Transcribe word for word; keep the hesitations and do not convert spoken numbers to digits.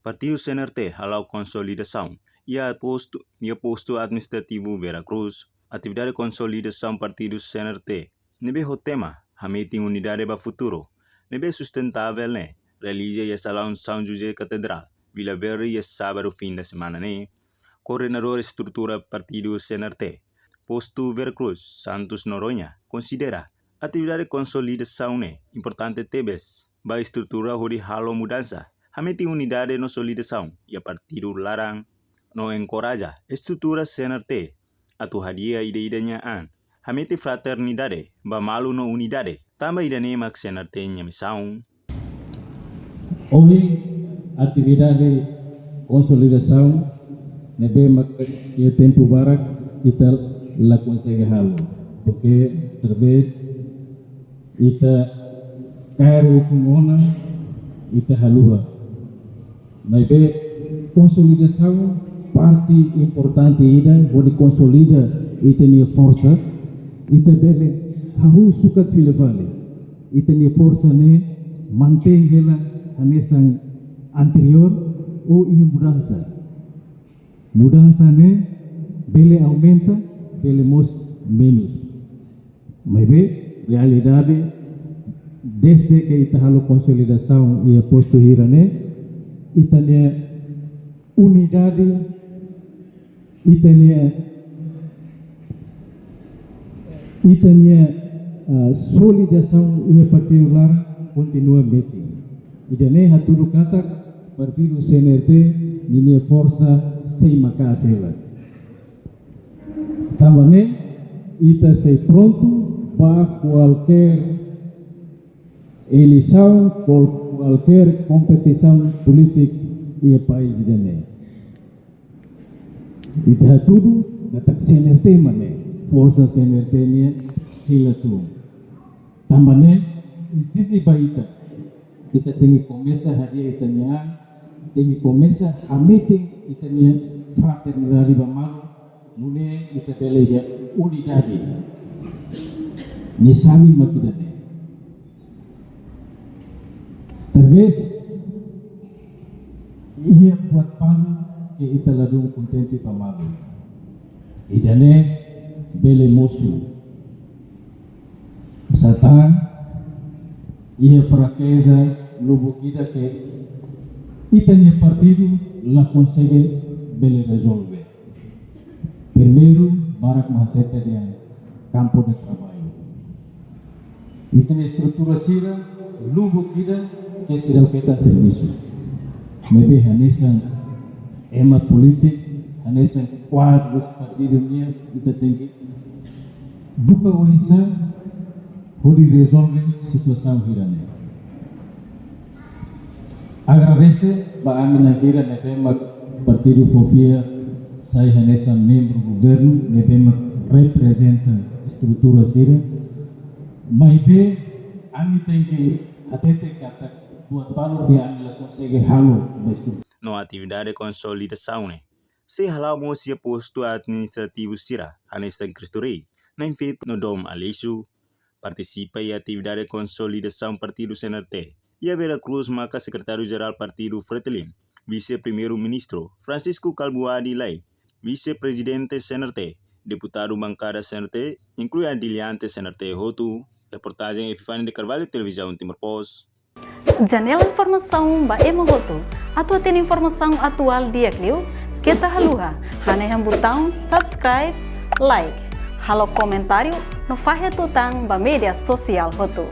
Partidu C N R T hala'o konsolidasaun iha postu, iha postu administrativu Vera Cruz. Atividade konsolidasaun partidu C N R T ne'ebé ho tema Hametin Unidade ba Futuru ne'ebé Sustentável ne'e realiza iha salaun São José Katedrál, Vila Verde, iha sábadu fin de semana ne'e. Koordenadór estrutura partidu C N R T, postu Vera Cruz, Santos Noronha, konsidera atividade konsolidasaun ne'e importante tebes ba estrutura hodi halo mudansa, hametin unidade no solidasaun iha partidu laran, no enkoraja estrutura C N R T atu hadi'a ida-idak nia an, hametin fraternidade ba malu no unidade. Tanba ida-ne'e mak C N R T nia misaun. Ohin atividade konsolidasaun ne'ebé mak iha tempu barak ita la konsege halo. Porke talvés ita kaer ukun ona, ita haluha. Maibé konsolidasaun parte importante ida, hodi konsolida ita-nia forsa, ita bele hahú sukat fila fali. Ita-nia forsa ne'e mantein hela hanesan anteriór ou iha mudansa. Mudansa ne'e bele aumenta, bele mós menus. Maibé realidade, dezde ke ita halo konsolidasaun iha postu hira ne'e, ita-nia unidade, ita-nia, ita-nia, ah, solidasaun iha partidu laran kontinua metin. Ida-ne'e hatudu katak partidu C N R T ninia forsa sei maka'as hela. Tanba ne'e, ita sei prontu ba kualkér eleisaun, kual-, kualkér kompetisaun polítika iha país ida-ne'e. Ita hatudu katak C N R T mak ne'e, forsa C N R T nian sei la tun. Tanba ne'e, ezije ba ita, ita tenke komesa hadi'a ita-nia an, tenke komesa hametin ita-nia fraternidade ba malu, nune'e ita bele iha unidade. Nia xave mak ida-ne'e. Talvés iha buat balu ke ita ladún kontente ba malu. Ida-ne'e bele mosu. Satán iha frakeza lubuk ida ke ita-nia partidu la konsege bele rezolve. Primeiru, barak mak hatete dehan kampu de traballu. Ita-nia estrutura sira lubuk ida ke seidauk hetan servisu. Maibé hanesan ema polítika, hanesan kuadrus partidu nian, ita tenke buka oinsá hodi rezolve situasaun hira-ne'e. Agradese ba ami-nia hira ne'ebé mak partidu fó fiar sai hanesan membru governu ne'ebé mak reprezenta estrutura sira. Maibé ami tenke hatete katak buat balu ke ami la konsege halo ba estrutura. No atividade konsolidasaun ne'e sei hala'o mós iha postu administrativu sira, hanesan Cristo Rei, Nain Fit no Dom Aleixo. Partisipa iha atividade konsolidasaun partidu C N R T iha Vera Cruz maka Sekretáriu Jerál Partidu Fretilin, Vise-Primeiru-Ministru Francisco Kalbuadi Lay, Vise-Prezidente C N R T, deputadu bankada C N R T, inklui adiliante C N R T hotu. Reportajen Epifani de Carvalho, Televizaun Timor Post. Janela informasaun ba ema hotu. Atu hatene informasaun atuál di'ak liu, keta haluha hanehan butaun subscribe, like, halo komentáriu no fahe tutan ba média sosiál hotu.